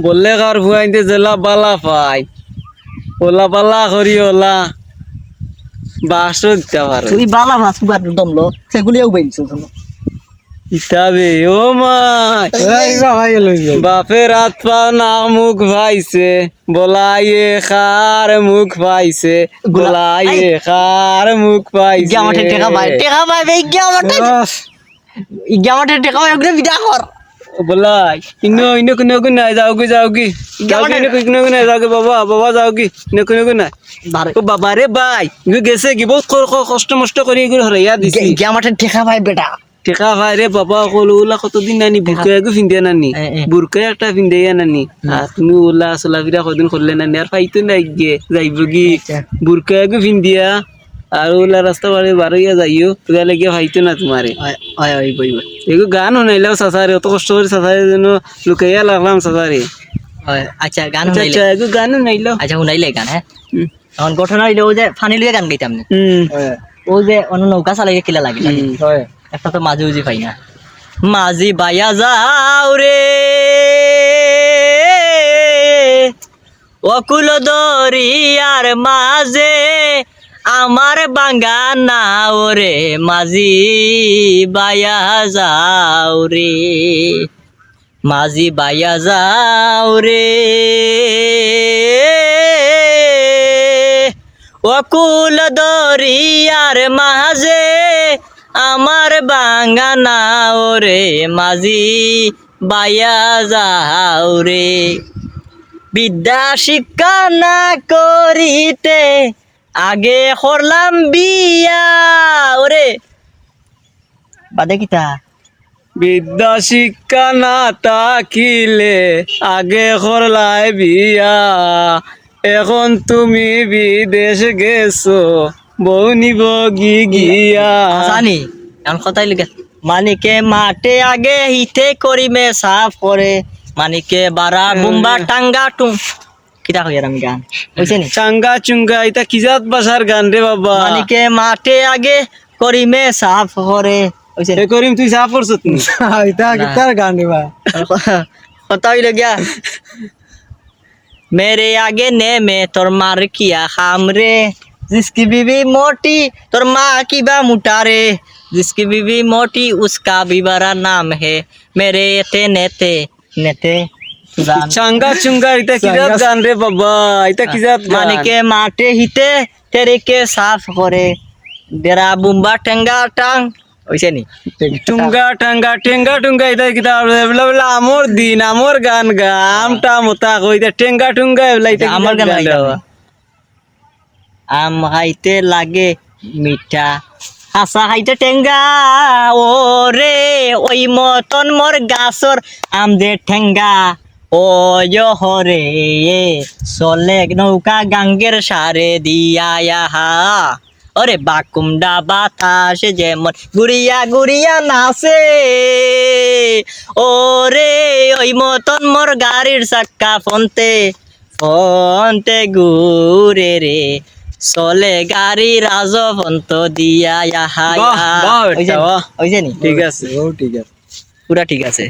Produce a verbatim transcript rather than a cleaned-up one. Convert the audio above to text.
বলে কার ফুয়াইন্তে যেলা বালা পাই, ওলা বালা করি ওলা বাসও দিতা পারে। তুই বালা মাছ কুকার দমলো, সেগুলিও বইলছো শোনো। ইতাবে, ও মাই। এই বাবা, এই লই যাই। বাপের আত পাও নাক মুখ পাইছে, বলাইয়ে কার মুখ পাইছে, বলা-, বলাইয়ে এই। কার মুখ পাইছে। ইগিয়া মাঠে টেকা পায়, টেকা পায় বে, ইগিয়া মাঠে। বাস। ইগিয়া মাঠে টেকা পায়, ওগুলো বিদা কর। বলাই, ইনো, ইনো, ইনো, ইনো, নাই, যাওগি, যাওগি। ইগিয়া যাওগি, মাঠে ইনো, ইনো, ইনো, নাই, যাওগি, বাবা, বাবা, যাওগি। ইনো, ইনো, ইনো, নাই। বারে। ও বাবা রে ভাই, ইগু গেছে কি, বহুত ক-, ক-, কষ্ট মষ্ট করি ইগু হরাইয়া দিছি। ইগিয়া মাঠে টেকা পায় বেটা। টেকা পায় রে বাবা, অকল ওলা কতদিন নানি, টেকা। বুরকা এগু ফিন্দিয়া নানি, এ, এ। বুরকা একটা ফিন্দিয়া নানি। হুম। আর তুমি ওলা চলাফিরা কদিন করলে নানি, আর পাইতো না গিয়ে, যাইবো কি? আচ্ছা। বুরকা এগু ফিন্দিয়া, আর ওলা রাস্তা বারে বারইয়া যাইও, তোরা লাগিয়া পাইতো না তোমারে। অয়, অয়, অয়, বই, বই। এগু গান হুনাইলাও চাচারে, অত কষ্ট করি চাচারে যেন লুকাইয়া লাগলাম চাচারে। অয়, আচ্ছা, গান আচ্ছা, হুনাইলে। আচ্ছা, এগু গান হুনাইলাও। আচ্ছা, হুনাইলে গান, হ্যাঁ? হুম। এখন ঘটনা অইলো, ওই যে পানি লইয়া গান গাইতাম নি। হুম। ওই যে অন্য নৌকা চালাইয়া কিলা লাগে, জানি? হুম। ওই। একটা তো মাঝি উজি পাই না। মাঝি বাইয়া যাও রে, অকুল দরিয়ার মাঝে আমার বাঙ্গা নাও রে, মাঝি বাইয়া যাও রে। মাঝি বাইয়া যাও রে, অকুল দরিয়ার মাঝে আমার বাঙ্গা নাও রে, মাঝি বাইয়া যাও রে। বিদ্যা শিক্ষা না করিতে আগে করলাম বিয়া। ওরে, বাদে কিতা? বিদ্যা শিক্ষা না থাকিলে আগে করলায় বিয়া, এখন তুমি বিদেশ গেছো, বউ নিবো গি গিয়া। জানি, এখন কথাই লিখে। মানিকে মাঠে আগে হিতে করিমে সাফ করে, মানিকে বারা হ্যাঁ। বুম্বা টাঙ্গা টুং। কিতা কইয়ার আমি গান? অইছে নি? চাঙ্গা চুঙ্গা, ইতা কি জাত ভাষার গান রে বাবা? মানিকে মাঠে আগে করিমে সাফ করে। অইছে নি? এ করিম, তুই সাফ করছত নি? ইতা না। কিতার গান রে বা? কথা অইলো গিয়া, মেরে আগে নেমে তোর মার কিয়া খাম রে, জিসকি বিবি মোটি, তোর মা কিবা মোটা রে, জিসকি বিবি মোটি, উসকা ভি বারা নাম হে, মেরে এতে নেতে নেতে গান। চাঙ্গা চুঙ্গা, ইতা কি জাত চাঙ্গা গান রে বাবা? ইতা কি জাত গান? মানিকে মাঠে হিতে, তেরিকে সাফ করে, ডেরা বুম্বা টেঙ্গা টাং। অইছে নি? টুঙ্গা টাঙ্গা, টেঙ্গা টুঙ্গা, ইতা কিতা? বেলা বেলা আমর দিন, আমর গান গা, আমটা মতা কই, ইতা টেঙ্গা টুঙ্গা, বেলা ইতা আচ্ছা, আমার কিতা গান গান গাইতাম রে বাবা? না। আম খাইতে লাগে মিঠা, কাঁচা খাইতে টেঙ্গা। ও রে, ওই মতন মোর গাছর আম যে টেঙ্গা। ও হরে, চলে নৌকা গাঙ্গের সারে দিয়া আহা। ওরে বাকুমডা বাতাসে যেমন ঘুরিয়া ঘুরিয়া নাচে। ওরে, ওই মতন মোর গাড়ির চাক্কা ফন্তে ফন্তে ঘুরে রে, চলে গাড়ি রাজপন্থ দিয়া ইয়া হায়া। বাহ, বাহ, বেটা, অইছে নি? বাহ। অইছে নি? ঠিক আছে। ও, ঠিক আছে। পুরা ঠিক আছে।